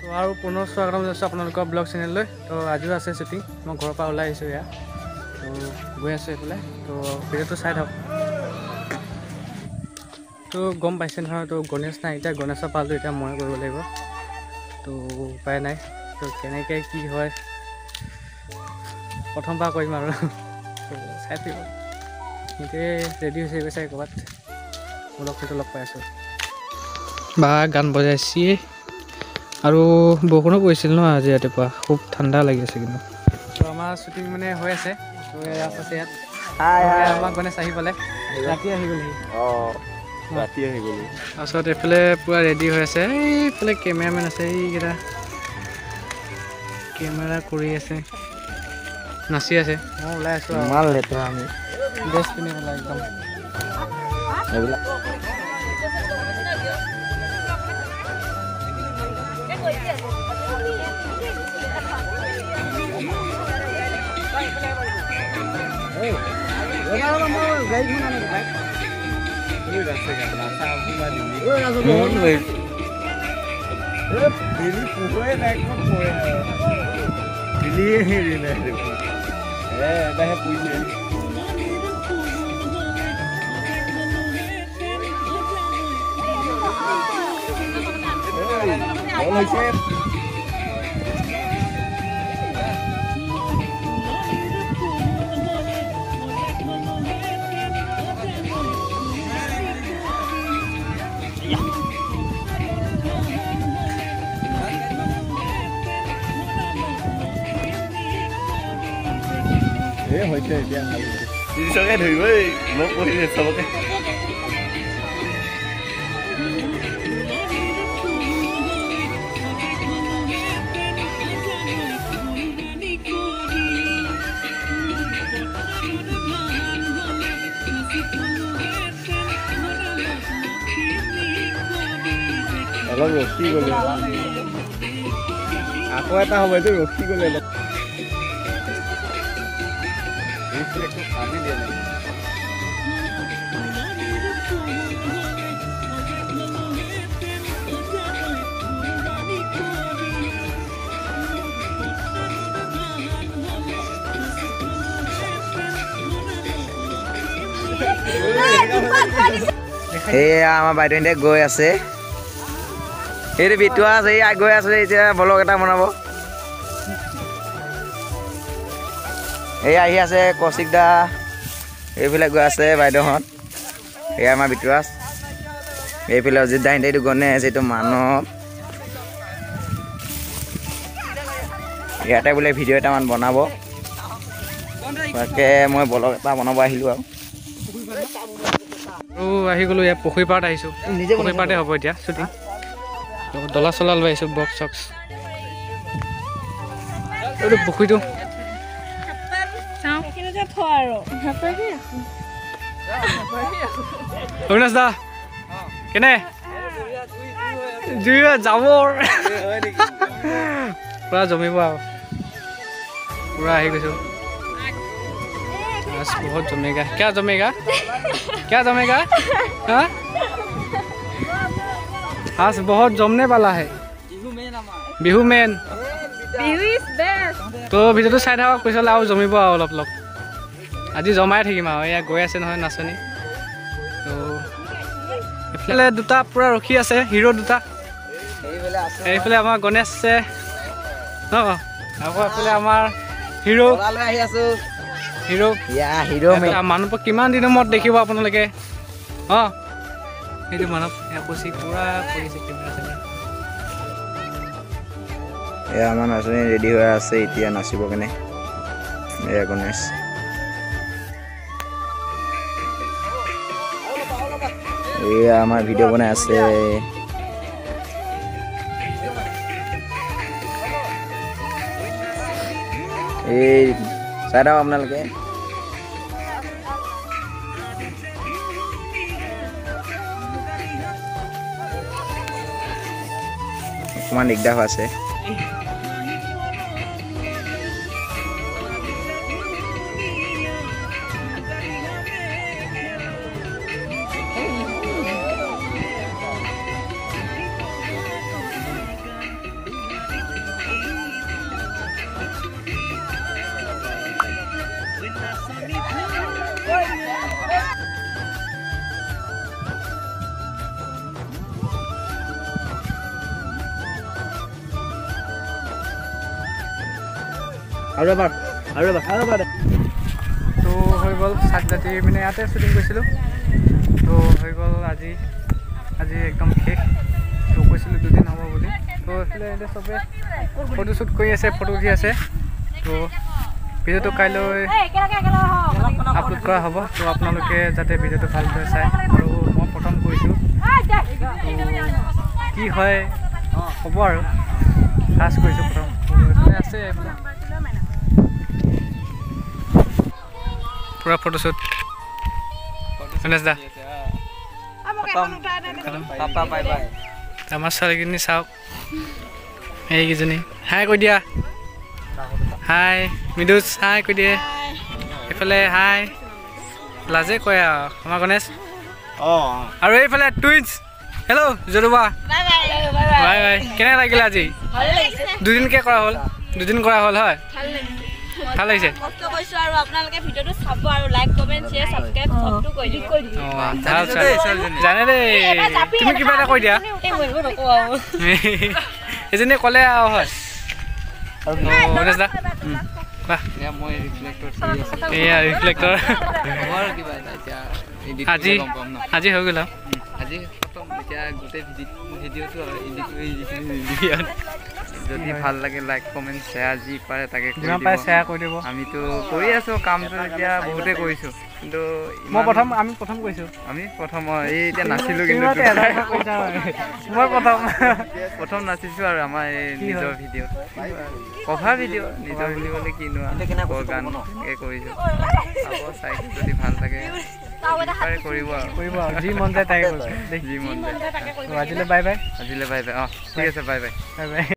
তো আৰু পুনৰ স্বাগতম জনাইছোঁ আপোনালোকৰ ব্লগ চেনেললৈ। তো আজিও আছে শ্বুটিং, মই ঘৰৰ পৰা ওলাই আহিছোঁ এয়া, তো গৈ আছোঁ এইফালে। তো ভিডিঅ'টো চাই থাকক। তো গম পাইছে নহয়, তো গণেশ নাই, এতিয়া গণেশৰ পালটো এতিয়া মই কৰিব লাগিব, তো উপায় নাই। তো কেনেকৈ কি হয় প্ৰথমবাৰ কৰিম আৰু, তো চাই থাকিব। গোটেই ৰেডি হৈছে গৈছে ক'ৰবাত, অলপ সেইটো লগ পাই আছোঁ। বা গান বজাইছে আৰু বৰষুণো পৰিছিল ন আজি ৰাতিপুৱা, খুব ঠাণ্ডা লাগি আছে কিন্তু। তো আমাৰ শ্বুটিং মানে হৈ আছে, তো আছে ইয়াত আমাৰ গণেশ আহি পালে, ৰাতি আহি গ'লহি। ৰাতি আহি গ'লো। তাৰপিছত এইফালে পূৰা ৰেডি হৈ আছে, এইফালে কেমেৰামেন আছে, এইকেইটা কেমেৰা কৰি আছে, নাচি আছে। মই ওলাই আছোঁ, ইমান লেতেৰা, আমি ড্ৰেছ পিন্ধি পেলাই একদম। এইবিলাক অলপ ৰখি গ'লে আকৌ এটা হ'ব, এইটো ৰখি গ'লে অলপ। এয়া আমাৰ বাইদেউ গৈ আছে, এইটো বিতুৱা আছে, এই গৈ আছে, এতিয়া ব্লগ এটা বনাব। এই আহি আছে কৌশিক দা, এইফালে গৈ আছে বাইদেউহঁত। এয়া আমাৰ বিতুৰাজ, এইফালে অজিত দা, এইটো গণেশ, এইটো মানৱ। ইয়াতে বোলে ভিডিঅ' এটামান বনাব, তাকে মই ব্লগ এটা বনাব আহিলোঁ আৰু। আৰু আহি গ'লোঁ ইয়াত পুখুৰী পাৰত আহিছোঁ, পুখুৰী পাৰতে হ'ব এতিয়া শ্বুটিং। দলা চলা লৈ আহিছোঁ, বক্স চক্স। এইটো পুখুৰীটো অবিনাশ দা কেনে জুই জাবৰ পূৰা জমিব আৰু, পূৰা আহি গৈছোঁ। বহুত জমেগা, কিয় জমেগা, क्या जमेगा? हाँ, आज बहुत जमने वाला है। बिहू मेन, তো ভিডিঅ'টো চাই থাকক, পিছলৈ আৰু জমিব আৰু অলপ অলপ। আজি জমাই থাকিম আৰু। এয়া গৈ আছে নহয় নাচনী। তো এইফালে দুটা পূৰা ৰখি আছে, হিৰ' দুটা। এইফালে আমাৰ গণেশ আছে ন, আকৌ এইফালে আমাৰ হিৰ' হিৰ' মানৱ। কিমান দিনৰ মূৰত দেখিব আপোনালোকে। অঁ, সেইটো মানৱ কচি পূৰা কৰিছে কেমেৰা চেমেৰা। এয়া আমাৰ নাচনী ৰেডি হৈ আছে এতিয়া নাচিব কাৰণে। এয়া গণেশ, এয়া আমাৰ ভিডিঅ' বনাই আছে। এই চাই থাকক আপোনালোকে। অকণমান দিগদাৰ হৈ আছে। আৰু এবাৰ আৰু এবাৰ আৰু এবাৰ। তো হৈ গ'ল 7 ৰাতি মানে ইয়াতে শ্বুটিং কৰিছিলোঁ। তো হৈ গ'ল আজি আজি একদম শেষ। তো কৈছিলোঁ দুদিন হ'ব বুলি। তো এইফালে এতিয়া চবে ফটোশ্বুট কৰি আছে, ফটো উঠি আছে। তো ভিডিঅ'টো কাইলৈ আপলোড কৰা হ'ব। তো আপোনালোকে যাতে ভিডিঅ'টো ভালদৰে চায়। আৰু মই প্ৰথম কৰিছোঁ, কি হয় হ'ব আৰু ফাৰ্ষ্ট কৰিছোঁ প্ৰথম। এইফালে আছে এইফালে পূৰা ফটোশ্বুট। গণেশ দা আমাৰ ছোৱালীকেইজনী চাওক, এইকেইজনী হাই কৈ দিয়া, হাই মৃদুজ হাই কৈ দিয়ে, এইফালে হাই লাজে কয় আৰু আমাৰ গণেশ। আৰু এইফালে টুইনছ, হেল্ল' জৰুবা, বাই বাই। কেনে লাগিলে আজি? দুদিনকে কৰা হ'ল, দুদিন কৰা হ'ল হয়, ভাল লাগিছে। জানে দেই তুমি কিবা এটা কৈ দিয়া, এজনীয়ে ক'লে আৰু হয়। গণেশ দা এয়া ৰিফ্লেক্টৰ আজি আজি হৈ গ'ল আৰু আজি খতম। এতিয়া গোটেই ভিডিঅ'টো যদি ভাল লাগে লাইক কমেণ্ট শ্বেয়াৰ যি পাৰে তাকে যিমান পাৰে শ্বেয়াৰ কৰি দিব। আমিতো কৰি আছোঁ কামটো, এতিয়া বহুতে কৰিছোঁ, কিন্তু মই প্ৰথম, আমি প্ৰথম কৰিছোঁ, আমি প্ৰথম এই এতিয়া নাছিলোঁ, কিন্তু মই প্ৰথম প্ৰথম নাচিছোঁ আৰু আমাৰ এই নিজৰ ভিডিঅ' কভাৰ ভিডিঅ' নিজৰ বুলিবলৈ কিনো গান তেনেকৈ কৰিছোঁ। আকৌ চাই যদি ভাল লাগে কৰিব আৰু কৰিব আৰু যি মন যায় তাকে কৰিছোঁ, যি মন যায়। আজিলৈ বাই বাই, আজিলৈ বাই বাই। অঁ ঠিক আছে, বাই বাই, বাই বাই।